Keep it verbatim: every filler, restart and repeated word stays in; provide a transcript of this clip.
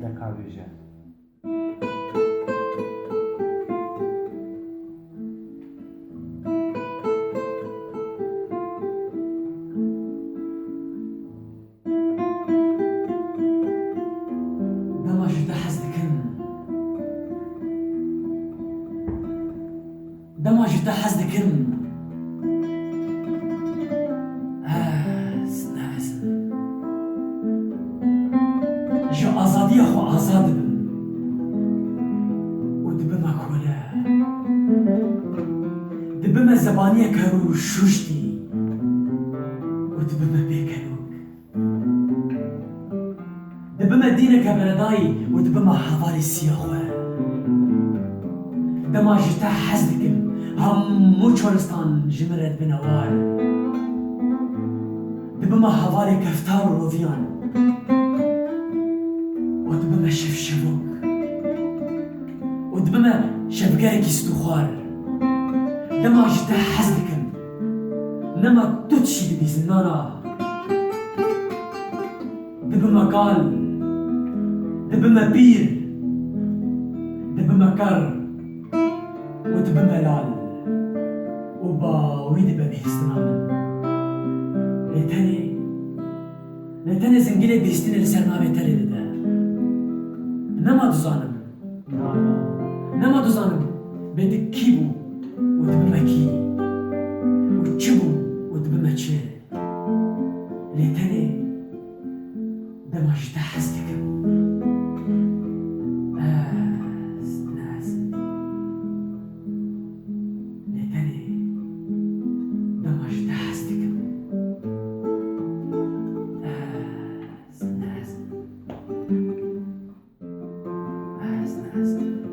Deka bêje. Dema ji te hez dikim. Dema ji te hez dikim. Ez, ez. Ji azadiya xwe azad dibim. Û dibime kole. Dibime zebaniyeke rûşuştî. Û dibime bêkenok. Dibime dîneke beredayî û dibime hevalê siya xwe. Dema ji te hez dikim, hemû çaristan ji min re dibine war. Dibime hevalê keftar û roviyan. Û dibime şevşevok. Û dibime şevgerekî stûxwar. Dema ji te hez dikim, nema tu tişî dibî zindana. Dibime kal, dibime pîr, dibime ker û dibime lal û bawî dibe bihîstina min. Lê tenê, lê tenê zingilê bihîstinê li ser navê te lê dide. Nema dizanim. Nema dizanim bê tu kî bû û dibime kî û çi bû û dibime çi. Lê tenê dema ji te hez dikim. Ez, ez. Lê tenê dema ji te hez dikim. Ez, ez. Ez, ez.